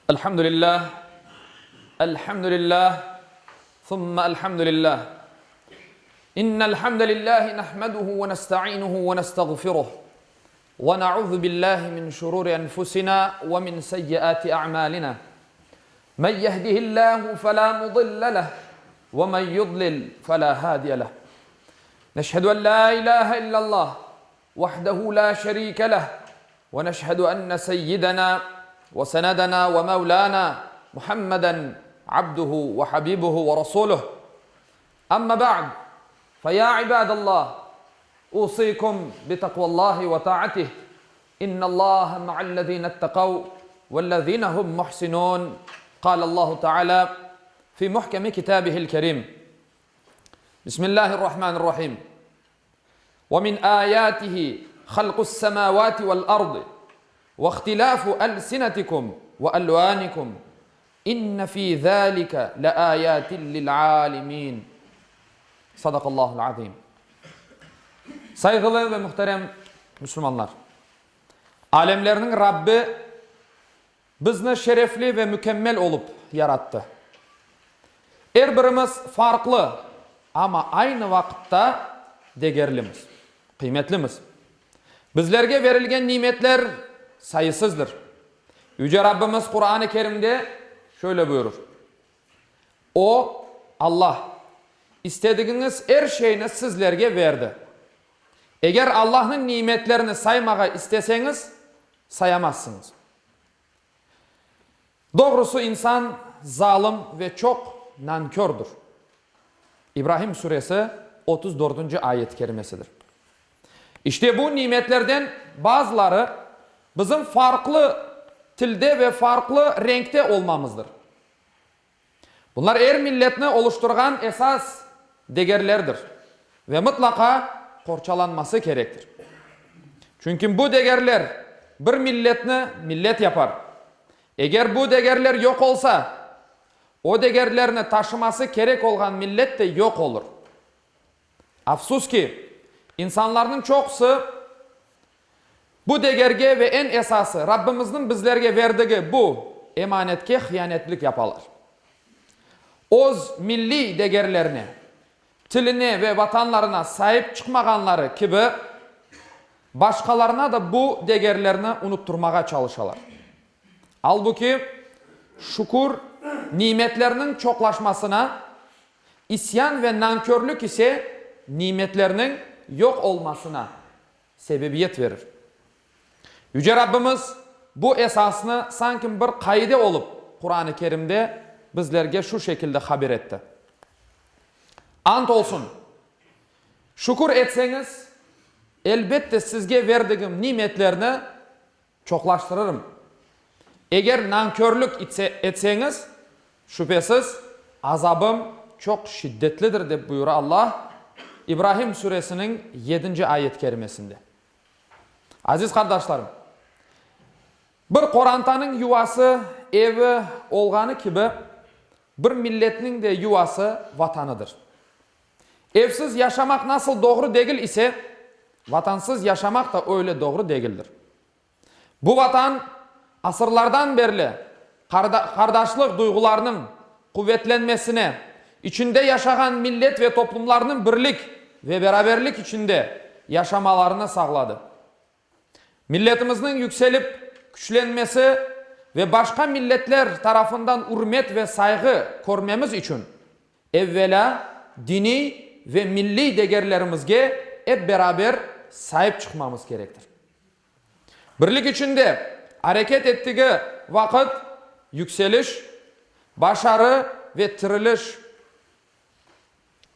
Elhamdülillah, elhamdülillah, thumma elhamdülillah. İnnel hamdelellahi nahmeduhu ve nestainuhu ve nestağfiruh. Ve na'uzu billahi min şururi enfusina ve min seyyiati a'malina. Men yehdihillahu fela mudille leh ve men yudlil fela hadiye leh. Neşhedü en la ilahe illallah vahdehu la şerike leh ve neşhedü enne seyyidena ve senedena ve mevlana Muhammeden abduhu ve habibuhu ve rasuluh. Amma ba'd, fe ya ibadallah, usikum bi takvallahi ve ta'atih, innallaha ma'allezine ittekav vellezine hum muhsinun, kâlallahu teâlâ fi muhkemi kitâbihil kerîm. Bismillahirrahmanirrahim. Ve min âyâtihi halqus semâvâti vel ardı ve ihtilâfu elsinetikum ve elvânikum inne fî zâlike leâyâtin lil âlemîn. Sadakallahul azim. Sayğılı ve muhterem Müslümanlar! Alemlerniñ Rabbi bizni şerefli ve mükemmel olıp yarattı. Er birimiz farqlı, amma aynı vaqıtta degerlimiz, qıymetlimiz. Bizlerge berilgen nimetler sayısızdır. Yüce Rabbimiz Quran-ı Kerimde şöyle buyurır, O, Allah, istedigiñiz er şeyni sizlerge berdi. Eger Allahnıñ nimetlerini saymağa isteseñiz, sayamazsıñız. Doğrusı insan zalım ve çoq nankördür. İbrahim suresi 34 dördünci ayet kerimesidir. İşte bu nimetlerden bazıları bizim farqlı tilde ve farqlı renkte olmamızdır. Bunlar er milletni oluştırğan esas degerlerdir ve mıtlaqa qorçalanması kerektir. Çünki bu degerler bir milletni millet yapar. Eger bu degerler yoq olsa, o degerlerni taşıması kerek olğan millet de yoq olur. Afsus ki, insanlarnıñ çoqusı bu degerge ve eñ esası Rabbimizniñ bizlerge verdigi bu emanetke hıyanetlik yapalar. Öz milliy degerlerine, tiline ve vatanlarına saip çıqmağanları kibi, başqalarına da bu degerlerni unutturmağa çalışalar. Albuki, şükür nimetlerniñ çoqlaşmasına, isyan ve nankörlük ise nimetlerniñ yoq olmasına sebebiyet verir. Yüce Rabbimiz bu esasnı sanki bir qaide olıp Quran-ı Kerimde bizlerge şu şekilde haber etti, Ant olsun, şükür etseñiz, elbette sizge verdigim nimetlerni çoqlaştırırım. Eger nankörlük etseñiz, şübhesiz, azabım çoq şiddetlidir, dep buyura Allah İbrahim suresiniñ yedinci ayet kerimesinde. Aziz qardaşlarım, bir qorantanıñ yuvası, evi olğanı kibi, bir milletniñ de yuvası Vatanıdır. Evsiz yaşamaq nasıl doğru degil ise, Vatansız yaşamaq da öyle doğru degildir. Bu Vatan asırlardan berli qardaşlıq duyğularınıñ quvetlenmesine, içinde yaşağan millet ve toplumlarnıñ birlik ve beraberlik içinde yaşamalarını sağladı. Milletimizniñ yükselip küçlenmesi ve başqa milletler tarafından ürmet ve sayğı körmemiz içün, evvelâ, diniy ve milliy degerlerimizge ep beraber saip çıqmamız kerektir. Birlik içinde areket ettigi vaqıt yükseliş, başarı ve tiriliş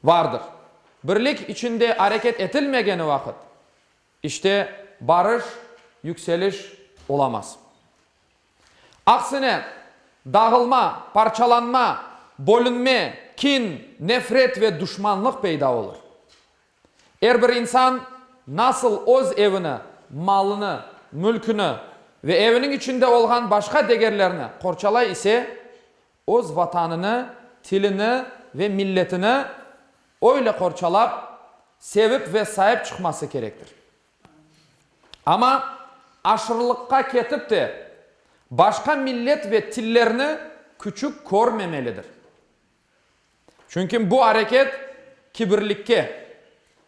vardır. Birlik içinde areket etilmegeni vaqıt, İşte, barış, yükseliş olamaz. Aksine, dağılma, parçalanma, bölünme, kin, nefret ve duşmanlıq peyda olur. Er bir insan nasıl öz evini, malını, mülküni ve eviniñ içinde olğan başqa degerlerni qorçalay ise, öz Vatanını, tilini ve milletini öyle qorçalap, sevip ve saip çıqması kerektir. Amma aşırılıqqa ketip te, Başqa millet ve tillerni küçük körmemelidir. Çünki bu areket kibirlikke,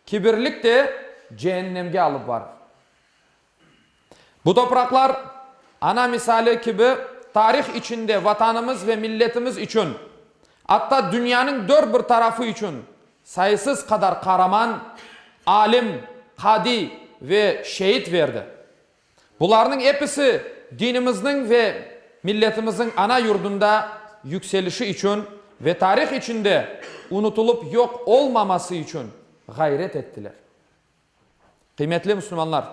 kibirlik de ceennemge alıp varır. Bu topraqlar, ana misali kibi, tarih içinde Vatanımız ve milletimiz içün, atta dünyanıñ dört bir tarafı içün sayısız qadar qaraman, alim, qadiy ve şeit verdi. Bularnıñ episi dinimizniñ ve milletimizniñ ana yurdunda yükselişi içün ve tarih içinde unutılıp yoq olmaması içün ğayret ettiler. Qıymetli musulmanlar!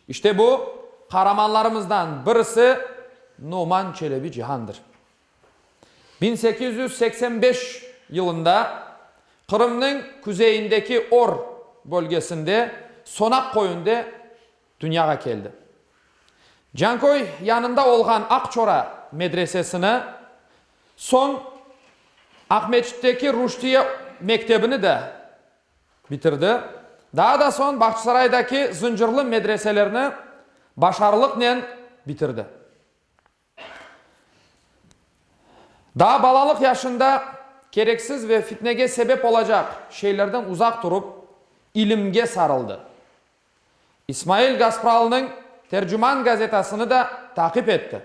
İşte bu qaramanlarımızdan birisi Noman Çelebi Cihandır. 1885 yılında Qırımnıñ kuzeyindeki Or bölgesinde Sonaq köyünde dünyağa keldi. Canköy yanında olğan Aqçora medresesini, soñ Aqmeçitteki Ruşdiye mektebini de bitirdi. Daa da soñ Bağçasaraydaki Zıncırlı medreselerni başarılıqnen bitirdi. Daa balalıq yaşında kereksiz ve fitnege sebep olacaq şeylerden uzaq turıp, ilimge sarıldı. İsmail Gaspralınıñ Tercüman gazetasını da taqip etti.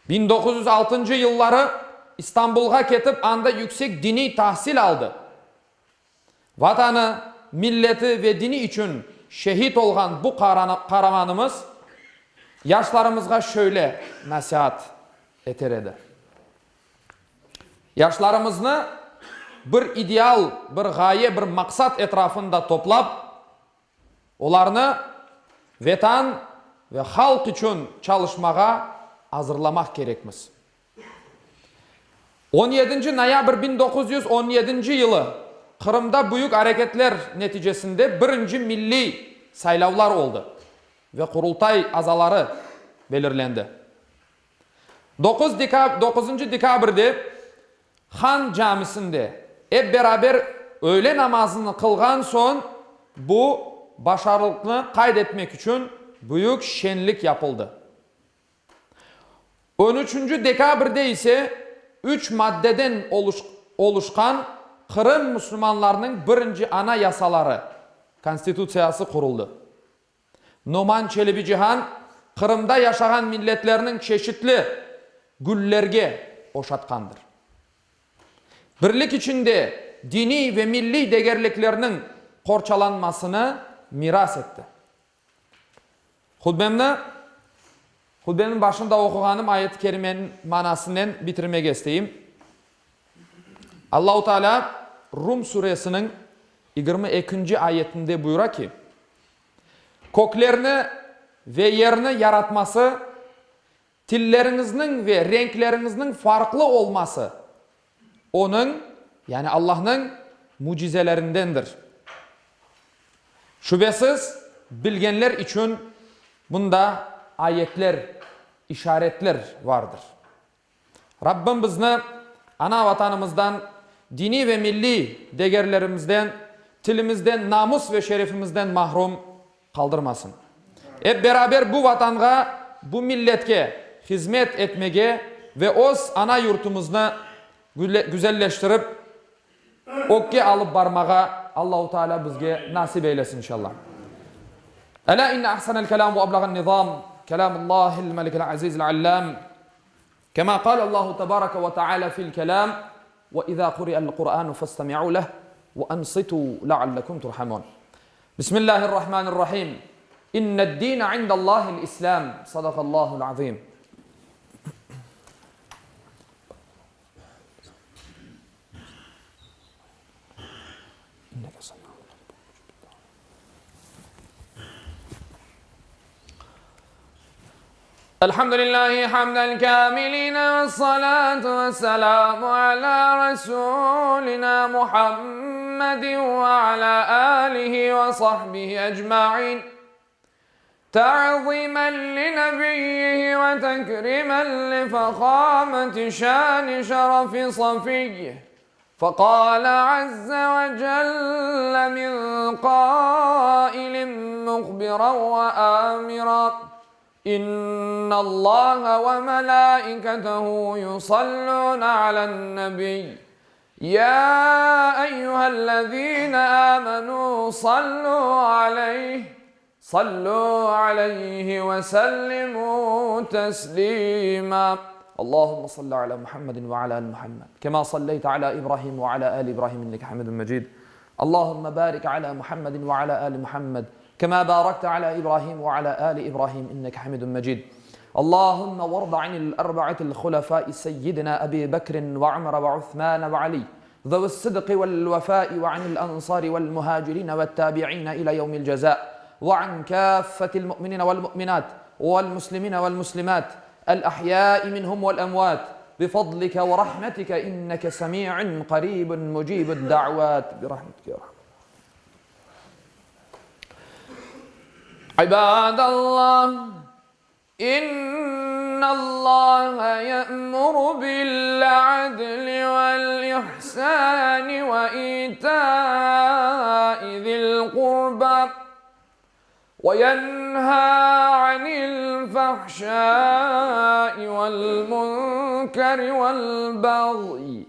1906 yılları İstanbulğa ketip, anda yüksek diniy tahsil aldı. Vatanı, milleti ve dini içün şehit olğan bu qaramanımız yaşlarımızğa şöyle nasiat eter edi, Yaşlarımıznı bir ideal, bir ğaye, bir maqsat etrafında toplap, olarnı Vetan ve halq içün çalışmağa azırlamaq kerekmiz. On yedinci noyabr 1917 yılı Qırımda büyük areketler neticesinde birinci milliy saylavlar oldı ve Qurultay azaları belirlendi. Doquz doquzıncı dekabrde Han camisinde ep beraber öğle namazını qılğan soñ bu başarılıqnı qayd etmek içün büyük şenlik yapıldı. On üçünci dekabrde ise üç maddeden oluşqan Qırım musulmanlarınıñ birinci Anayasaları, Konstitutsiyası, quruldı. Noman Çelebicihan Qırımda yaşağan milletlerniñ çeşitli güllerge oşatqandır. Birlik içinde diniy ve milliy degerliklerniñ qorçalanmasını miras etti. Hutbemni hutbeniñ başında oquğanım ayet-i kerimeniñ manasınen bitirmege isteyim. Allahu Teala Rum suresiniñ 22-nci ayetinde buyura ki, Köklerni ve yerni yaratması, tilleriñizniñ ve renkleriñizniñ farqlı olması Onıñ, yani Allahnıñ, mücizelerindendir. Şübesiz, bilgenler içün bunda ayetler, işaretler vardır. Rabbim bizni ana Vatanımızdan, diniy ve milliy degerlerimizden, tilimizden, namus ve şerefimizden mahrum qaldırmasın. Ep beraber bu Vatanğa, bu milletke hizmet etmege ve öz ana yurtumıznı güzelleştirip, ögge alıp barmağa Allahu Teala bizge nasip eylesin inşallah. Elâ inne ahsenel kelâm ve eblağen nizâm kelâmullâhil melikil azîzil allâm kemâ kâle Allahu tebâreke ve teâlâ fil kelâm ve izâ kuri'el Kur'ânu festemi'û leh ve ansitû leallekum turhamûn. Bismillâhirrahmânirrahîm. İnned-dîne indallâhil İslâm. Sadakallâhul azîm. الحمد لله حمد الكاملين والصلاة والسلام على رسولنا محمد وعلى آله وصحبه أجمعين تعظيما لنبيه وتكريما لفخامة شان شرف صفيه فقال عز وجل من قائل مخبرا وآمرا. İnnallaha ve melâiketehu yusallûne alen-nebiy. Ya eyyühellezîne âmenû sallû aleyh, sallû aleyhi ve sellimû teslîmâ. Allahümme salli alâ Muhammedin ve alâ âli Muhammed, kemâ salleyte alâ İbrahim ve alâ âli İbrahim inneke hamidun mecid. Allahümme barik alâ Muhammedin ve alâ âli Muhammed, kemâ bârekte alâ İbrahim ve alâ âli İbrahim inneke hamidun mecid. Allahümme varda anil erba'atil hulefâi seyyidina Ebi Bekrin ve Ömer ve Uthmân ve Aliy zevi's-sıdqi vel-vefâi ve anil ensâri vel-muhâcirîne ve't-tâbi'îne ilâ yevmil cezâ ve an kâffetil mu'minîne vel-mu'minât vel-muslimîne vel-muslimât el-ahyâi minhum vel-emvât bifadlike ve rahmetike inneke semî'un qarîbun mucîbud-da'vât birahmetike ya erhamer İbâdallah, İnnallâhe ye'muru bil-'adli vel-ihsâni ve îtâi zil-qurbâ ve yenhâ 'anil-fahşâi vel-munkeri vel-bagyi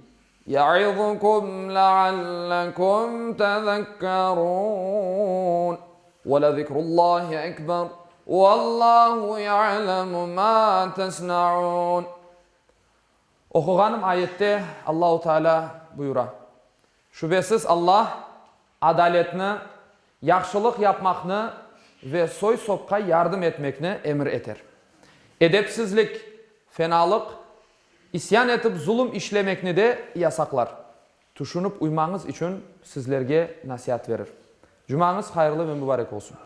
Ya'izukum leallekum tezekkerun. Ve lezikrullahi ekber. Vallahu ya'lemu ma tesnaun. Oquğanım ayette Allahu Teala buyura, Şübesiz Allah adaletni, yahşılıq yapmaqnı ve soy-sopqa yardım etmekni emir eter. Edepsizlik, fenalıq, İsyan etip zulum işlemekni de yasaqlar. Tüşünip uymañız içün sizlerge nasiat verir. Cumañız hayırlı ve mübarek olsun.